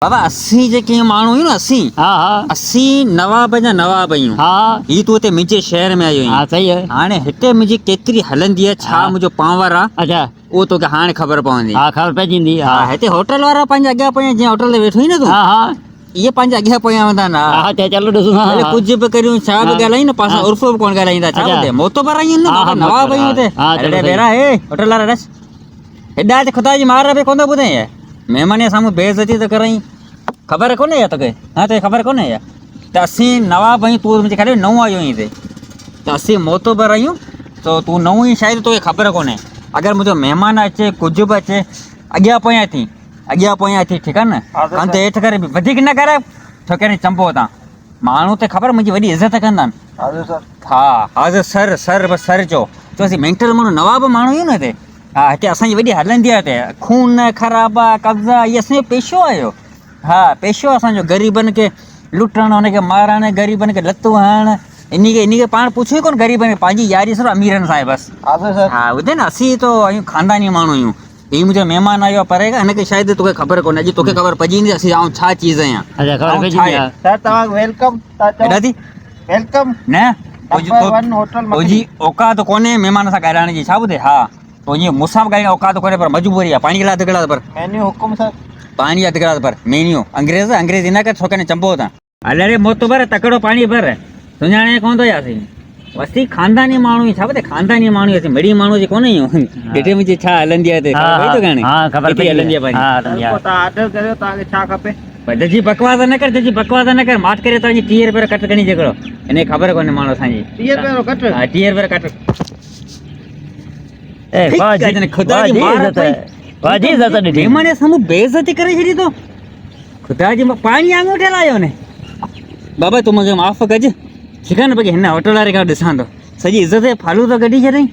بابا اسين جيڪي ماڻهو آهيون نه اسين ها ها اسين نواب جا نواب آهيون ها هي تون هتي منهنجي شهر ۾ آيو ها آهين صحيح آهي هاڻي هتي منهنجي ڪيتري هلندي آهي ڇا ها. منهنجو پاور آهي اچا اهو توکي هاڻي خبر پوندي ها خبر پئجي ويندي ها ها هتي هوٽل وارا پنهنجي اڳيان پويان جنهن هوٽل تي ويٺو آهين نه تون ها ها اهي پنهنجي اڳيان پويان هوندا آهن ها ها ها چئي چلو ڏسون ها ڀلي ها ڪجهه به ڪريون ڇا به ها. ڳالهايون نه پاڻ سان ها. عرف به ڪونه ڳالهائيندا ڇا اچا. ٻڌي موتبر آهيون نه ها، بابا ها، نواب موتبر، آهيون هتي ها، ها، چلو اري صحيح. بيرا هي هوٽل وارا ڏس هيڏا ته خدا جي مار به ڪونه ٿو ٻڌين يا مهمان جي سامهون بي عزتي ٿو ڪرائين خبر ڪونهي يا توکي ها توکي خبر ڪونهي يا ته اسين نواب آهيون تون منهنجي خيال ۾ نئون آيو آهين هتي ته اسين معتبر آهيون ته تون نئون آهين شايد توکي خبر ڪونهي اگر منهنجو مهمان اچي ڪجهه به اچي اڳيان پويان ٿي اڳيان پويان ٿي ٺيڪ آهي نه ڪنڌ هيٺ ڪري وڌيڪ نه ڪري ڇوڪري چنبو تان ماڻهو ته خبر منهنجي وڏي عزت ڪندا آهن. حاضر سر. ها حاضر سر سر بس سر چئو چئو اسين مينٽل ماڻهو نواب ماڻهو آهيون نه هتي ها هتي اسان جي وڏي هلندي آهي هتي خون خرابا قبضا هي اسان جو پيشو آهي اهو ها پيشو آهي اسان جو غريبن کي لٽڻ ان کي مارڻ غريبن کي لتون هڻڻ انهي کي انهي کي پاڻ پڇو ئي ڪونه غريبن کي پنهنجي ياري صرف اميرن سان آهي بس حاضر سر. ها ٻڌي نه اسين ته آهيون خانداني ماڻهو آهيون هي منهنجو مهمان آيو آهي پري کان هن کي شايد توکي خبر ڪونهي اڄ توکي خبر پئجي ويندي اسين آئون ڇا چيز آهيان اچا خبر آئون پئجي ڇا ويندي آهيان سر توهان welcome ٿا چئو هيڏا ٿي welcome نه نمبر ون هوٽل تنهنجي مڪلي اوقات ڪونهي مهمان سان ڳالهائڻ جي ڇا ٻڌي ها تنهنجي مون سان به ڳالهائڻ جي اوقات ڪونهي پر مجبوري آهي پاڻي گلاس اڌ گلاس ڀر مينيو حڪم سر پاڻي اڌ گلاس ڀر مينيو انگريز انگريزي نه ڪر ڇوڪري چنبو تان هل ري موتبر تڪڙو پاڻي ڀر، سڃاڻين ڪونه ٿو يا اسين وسي خانداني ماڻهو آهيون ڇا پتي خانداني ماڻهو آهيون اسين مڙئي ماڻهو جي ڪونه آهيون ڏٺي منهنجي ڇا هلندي آهي هتي خبر پئي توکي هاڻي ها خبر ڪيتري پئي هلندي آهي پنهنجي ها هلندي سر آهي پوء توهان آرڊر ڪريو توهان کي ڇا کپي. پر ججي بڪواس نه ڪر ججي بڪواس نه ڪر ماٺ ڪري تنهنجي 30 روپيه رو ڪٽ کڻي جيڪڙو هن کي خبر ڪونهي ماڻهو اسان جي 30 روپيه رو ڪٽ ها 30 روپيه رو ڪٽ اي واهه جي خدا جي واهه جي مار عزت پئي واهه جي عزت ڏٺي مهمان جي سامهون بي عزتي ڪري ڇڏي تو خدا جي پاڻي آڱوٺي لايو ني بابا تون مونکي معاف ڪج ٺيڪ آهي نه باقي هن هوٽل واري کان ڏسان ٿو سڄي عزت جي فالو ته ڪڍي ڇڏيائين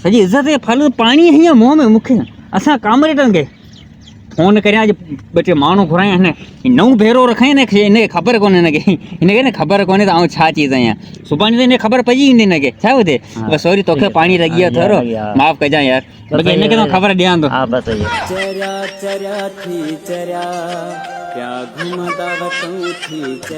سڄي عزت جي فالو پاڻي هنيو منهن ۾ مونکي اسان ڪامريڊن کي فون ڪريان اڄ ٻه ٽي ماڻهو گهرايان هن نئون ڀيرو رکائين هن کي هن کي خبر ڪونهي هن کي هن کي نه خبر ڪونهي ته آئون ڇا چيز آهيان سڀاڻي ته هن کي خبر پئجي ويندي هن کي ڇا ٻڌي بس سوري توکي پاڻي لڳي ويو ٿورو معاف ڪجان يار باقي هن کي ته خبر ڏيان ٿو. ها بس اهو. چريا چريا ٿي چريا، پيا گهمندا وتون ٿي چريا.